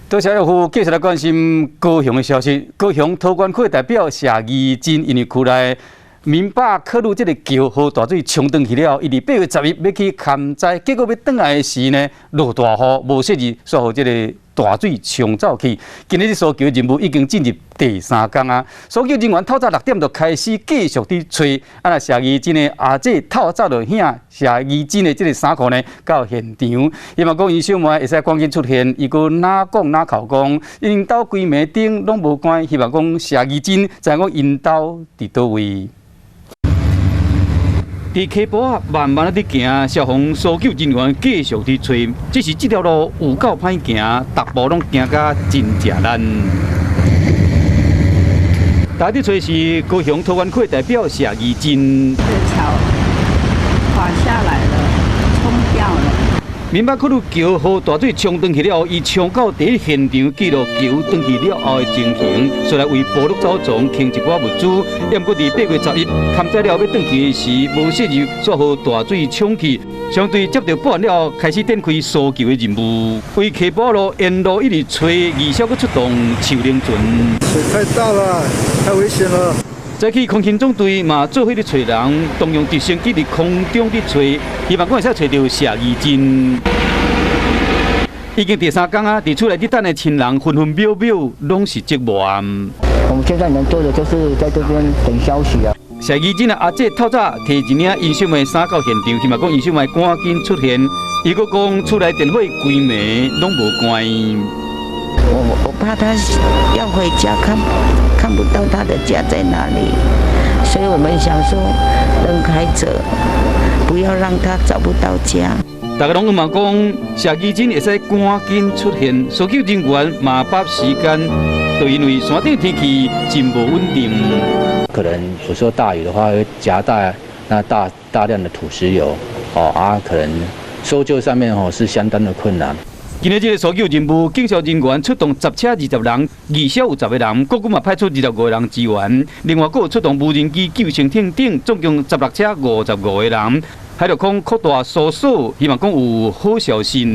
多謝岳父繼續來關心高雄的消息。高雄桃源區代表謝宜真，因為區內明百克路這个橋予大水沖斷去了，伊佇8月11欲去勘災，結果欲轉來的時呢，落大雨，無小心煞予這个大水沖走去。今日這搜救任務已經進入第三工啊！搜救人員透早6點就開始繼續佇揣，啊，若謝宜真的阿姐透早就向謝宜真的這个衫褲呢到現場，希望講𪜶小妹會使趕緊出現。伊閣哪講哪哭講，𪜶兜規暝燈攏無關，希望講謝宜真知影講𪜶兜佇佗位。佇溪埔仔慢慢仔佇行，消防搜救人員繼續佇揣，只是這條路有夠歹行，逐步攏行甲真食力。大家佇揣是高雄桃源區代表謝宜真。這橋垮下來了，沖掉了。明百克路橋予大水沖斷去了後，伊衝到第一現場記錄橋斷去了後的情形，煞來為部落草叢傾一寡物資。毋過佇8月11勘災了欲轉去的時，無小心煞予大水沖去。相對接到報案了後，開始展開搜救的任務。為溪埔路沿路一直揣，義消閣出動樹靈船。水太大了，太危險了。早起空勤總隊嘛做伙咧揣人，動用直升機佇空中佇揣，希望講會使揣著謝宜真。已經第三工啊，佇厝內佇等的親人分分秒秒攏是折磨。我們現在能做的就是在這邊等消息啊。謝宜真的阿姐透早提一領𪜶小妹衫到現場，希望講𪜶小妹趕緊出現。伊閣講厝內電火規暝攏無關。我怕他要回家看看不到他的家在哪裡，所以我們想說燈開著，不要讓他找不到家。大家攏希望講謝宜真會使趕緊出現，搜救人員嘛把時間，就因為山頂天氣真無穩定。可能有時候大雨的話會夾帶那大大量的土石流，哦啊，可能搜救上面哦是相當的困難。今日這个搜救任務，警消人員出動10車20人，義消有10個人，國軍嘛派出25個人支援，另外閣有出動無人機、救生艇等，總共16車55個人。海陸空擴大搜索，希望講有好消息。